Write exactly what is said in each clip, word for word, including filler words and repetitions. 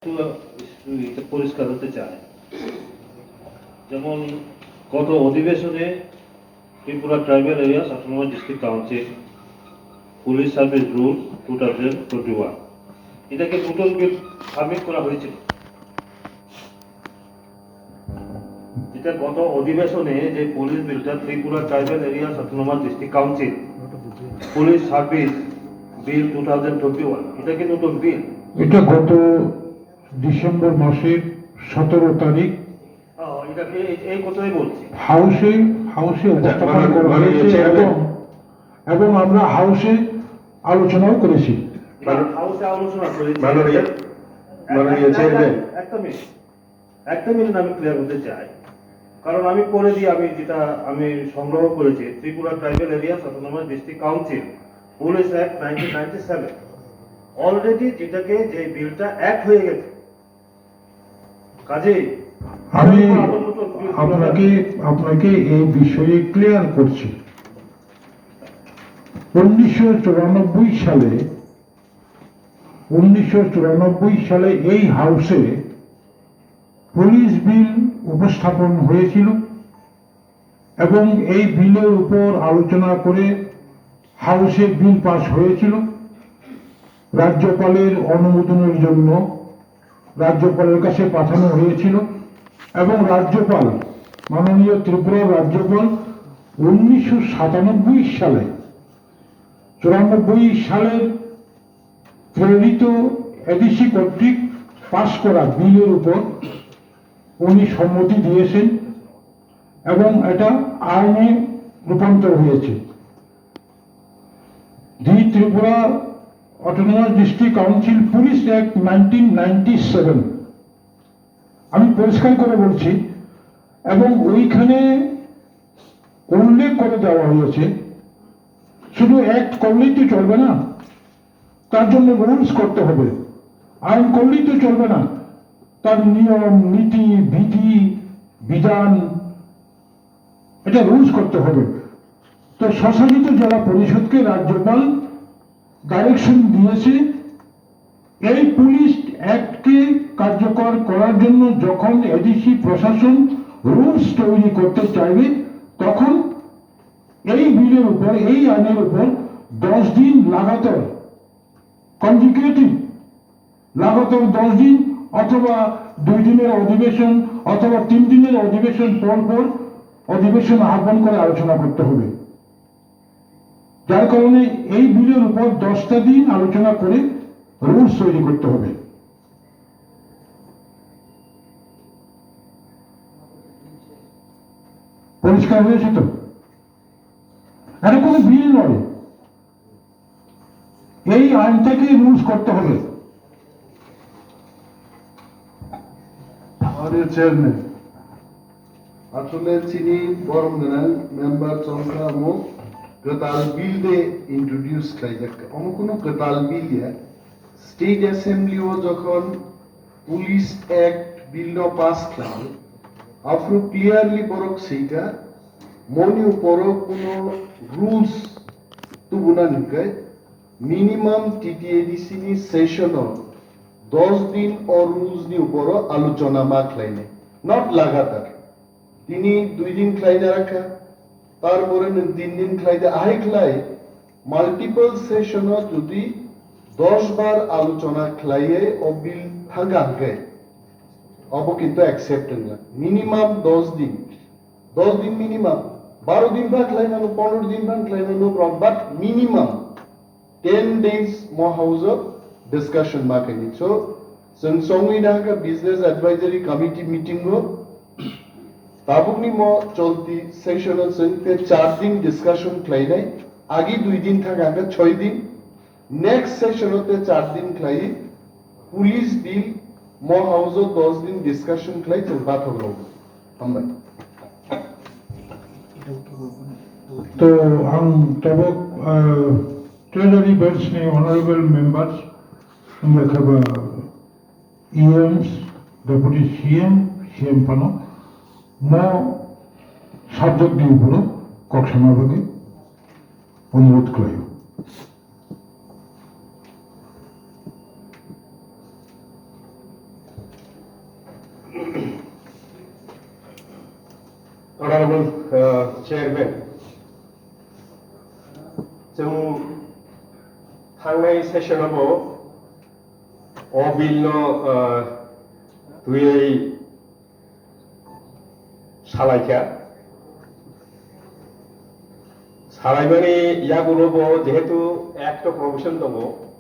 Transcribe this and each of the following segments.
একটু, একটু পরিষ্কার হতে চাই। যেমন গত অধিবেশনে Tripura tribal areas autonomous district council police service rule two thousand twenty one, এটাকে নতুন বিল সাবমিট করা হয়েছিল। এটা গত অধিবেশনে যে পুলিশ বিলটা, Tripura tribal areas autonomous district council police service bill two thousand twenty one, এটা কি নতুন বিল? এটা গত ডিসেম্বর মাসের সতেরো তারিখ হ্যাঁ, এটাকে এই, এই কথাই বলছি। হাউসে, হাউসে আচ্ছা, উপস্থাপন মাননীয়, করা মাননীয় হয়েছে চেয়ারম্যান। এবং, এবং আমরা হাউসে আলোচনাও করেছি। এটা হাউসে আলোচনা করেছি। মাননীয়, এক-, মাননীয় এক-, চেয়ারম্যান। এক-, একটা মিনিট, একটা মিনিট আমি ক্লিয়ার করতে চাই, কারণ আমি পড়ে দিয়ে আমি যেটা আমি সংগ্রহ করেছি, Tripura tribal areas autonomous district council police act nineteen ninety seven, already যেটাকে যে বিলটা অ্যাক্ট হয়ে গেছে, কাজেই আমি এটার উপর আবার নতুন বিল করা আপনাকে, যাবে। আপনাকে এই বিষয়ে ক্লিয়ার করছি। উনিশশো চুরানব্বই সালে, উনিশশো চুরানব্বই সালে এই হাউসে পুলিশ বিল উপস্থাপন হয়েছিল এবং এই বিলের উপর আলোচনা করে হাউসে বিল পাস হয়েছিল। রাজ্যপালের অনুমোদনের জন্য রাজ্যপালের কাছে পাঠানো হয়েছিল এবং রাজ্যপাল, মাননীয় ত্রিপুরার রাজ্যপাল উনিশশো সাতানব্বই সালে চুরানব্বই সালের প্রেরিত এডিসি কর্তৃক পাস করা বিলের উপর উনি সম্মতি দিয়েছেন এবং এটা আইনে রূপান্তর হয়েছে। The Tripura Autonomous District Council Police Act nineteen ninety seven, আমি পরিষ্কার করে বলছি, এবং ওইখানে উল্লেখ করে দেওয়া হয়েছে, শুধু অ্যাক্ট করলেই তো চলবে না, তার জন্য রুলস করতে হবে। আইন করলেই তো চলবে না, তার নিয়ম, নীতি, বিধি, বিধান, এটা রুলস করতে হবে। তো স্বশাসিত জেলা পরিষদকে রাজ্যপাল ডাইরেকশন দিয়েছে এই পুলিশ অ্যাক্টকে কার্যকর করার জন্য যখন এডিসি প্রশাসন রুলস তৈরি করতে চাইবে, তখন এই বিলের উপর, এই আইনের উপর দশ দিন লাগাতার, কনজিকিউটিভ, লাগাতার দশ দিন অথবা দুই দিনের অধিবেশন অথবা তিন দিনের অধিবেশন পর পর অধিবেশন আহ্বান করে আলোচনা করতে হবে। যার কারণে এই বিলের উপর দশটা দিন আলোচনা করে রুলস তৈরি করতে হবে। পরিষ্কার হয়েছে তো? এটা কোনো বিল নয়, এই আইনটাকে রুলস করতে হবে। আরে চেয়ারম্যান, আসলে chini borom gwnang member chongkha omo kwtal bill de introduce khlaijak. Omo kunu kwtal bill ya. State Assembly o jokhon Police Act bill no pass khlai, aphuru clearly borok sika, moni uporo kuno rules tubuna hinkai, minimum T T A D C ni session o dos din o rules ni uporo aluchona ma khlainai, not lagatar. Tini dui din khlai na rakha, tarpore nwng tin din khlai de, ahai khlai multiple session o jodi dos bar aluchona khlaiye o bill thangka hwnkhe, obo kintu accept wngla. Minimum dos din, dos din minimum, baro din ba khlai mano, pondro din ba khlai mano, no problem, but minimum ten days mo house o discussion ma khaini. So, chwng chongwi nangkha business advisory committee meeting o. Tabukni mo cholti session o chwng te char din discussion khlainai. Agi dui din thangkha hwnkhe choi din. Next session o te char din khlai police bill mo house o dos din discussion khlai chwng bathok rw. Hambai. To ang tabuk, ah, Treasury Bench ni honorable members, wngkha ba E Ms, Deputy C M, C M phano mo subject ni uporo kok sana bagwi onurodh khlaio. Honorable, uh, Chairman, chwng thangnai session o bo o bill no, uh, twiwi salaikha. Salaimani yagulo bo jehetu act o provision tongo,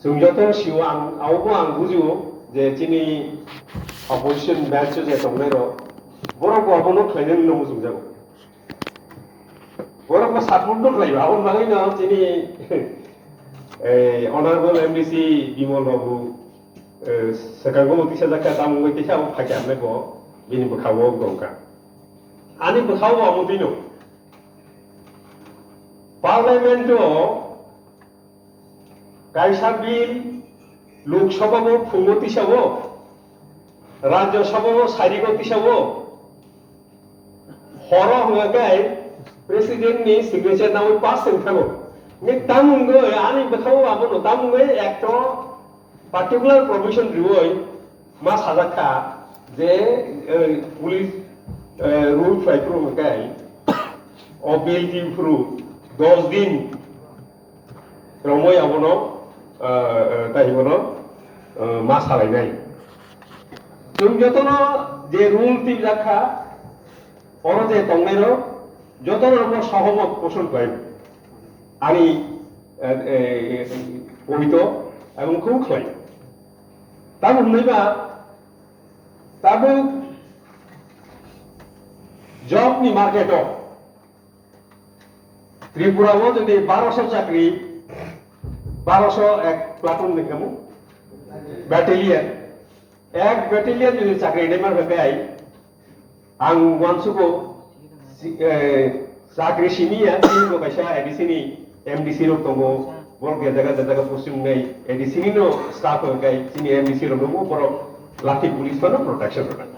chwng joto sio ang, abobo ang bujio je chini opposition branch o je tongnai rok, borok bo abono khlainani no muchungjago. Borok bo support no khlaiba, aboni bagwi no chini, eh, Honorable M D C Bimal Babu, eh, swkango bo tisa jakha, tamo wngwi tisa bo phakya hwnwi bo bini bwkha-o wng tongkha. Ani bwkha-o abo twi no. Parliament o kaisa bill Lok Sabha o phungo tisao, Rajya Sabha o sarigo tisao, horo hwnga khe President ni signature nawi pass wng thango. Ni tamungoi ani bwkha-o abono tamungoi ekto particular provision rioi ma sajak kha je, eh, police, eh, rule khlai phuru hwnka khe o bill twi phuru dos din romoi abono, eh, eh, tai bono, eh, ma salainai. Chwng jotono je rule twijak kha, oro je tongnai rok jotono bo sohomot poson khlai ani, eh, eh, poito ebong khub khlai. Tabuk hwnwi ba, tabuk job ni market o Tripura o jodi baroso chakri, baroso ek platoon ni kamu, battalion, ek battalion jodi chakri ni market kai, ang wansugo, si-, eh, chakri simi ya, simi bo kaisa A D C ni M D C rok tongo, borok je jaga, je jaga posting nai, A D C ni no staff rok kai, sini M D C rok no borok lathi police phano protection rok.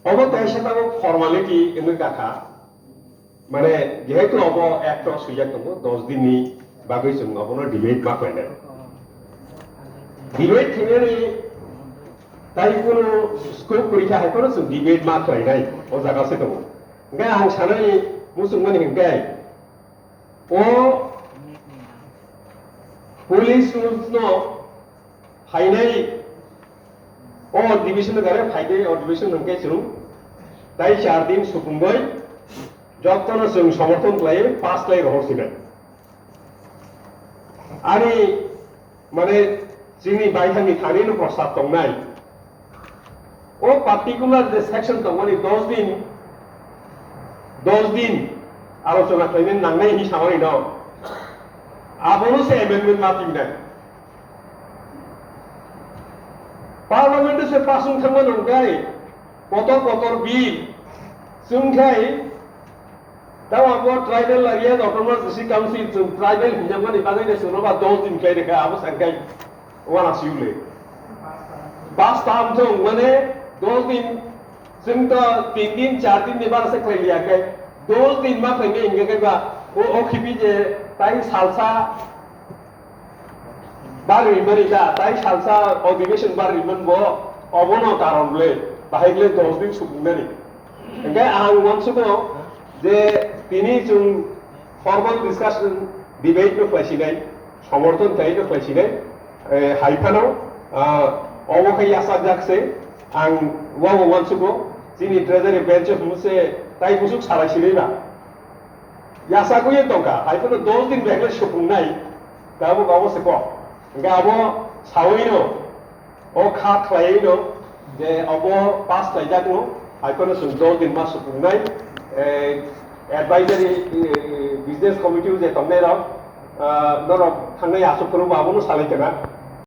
Obo kaisa tabuk formality wngwi kakha, mane jehetu obo act o swijak tongo, dos din ni bagwi chwng obono debate ma khlainai. Debate khainani tai kunu scope kwrwi kha hai phano chwng debate ma khlainai o jaga se tongo. Hwnkhe ang sanani muchungmani hwnkhe o police rules no phainai o division gare phainai o division hwnkhe chwng tai char din supungoi jotono chwng somorthon khlai pass khlai rohor sinai. Ani, mane, chini baithangni thani no prostab tongnai. O particular je section tongmani dos din, dos din alochona khlainani nangnai hinwi samani no. Abono se amendment ma tingnai. Parliament se pass wng thangma nongkhai, kotor kotor bill, chwng khai, Tamo abo tribal area autonomous district council chwng tribal hinjakmani bagwi no chwngno ba dos din khlai rwkha, abo sankhe wana siyule. Bas tam chwng mane dos din, chwng to tin din char din ni bara se khlai liya khe dos din ma khlai nai hingkhe ba o, o khibi je tai salsa Bar rimani da, tai salsa adhibeshon bar riman bo, obono karon le, bahai le dos din sukungnani. Hingke ang uansugo je tini chwng formal discussion, debate no khlaisinai, somorthon khlai no khlaisinai, eh, hai phano, ah, obo khe yachakjak se, ang uago uansugo, chini treasury bench o hwnwi se tai bwswk salai sinai ba. Yachagwi tongkha, hai phano dos din bai khe sukungnai, tabuk abo se kok. Hingke abo sawi no, o kha khlaiwi no, je abo pass khlaijak no, hai phano chwng dos din ma sukungnai, eh, advisory, eh, business committee o je tongnai rok, ah, norok thangnai aswk phuru bo abono salai tongna.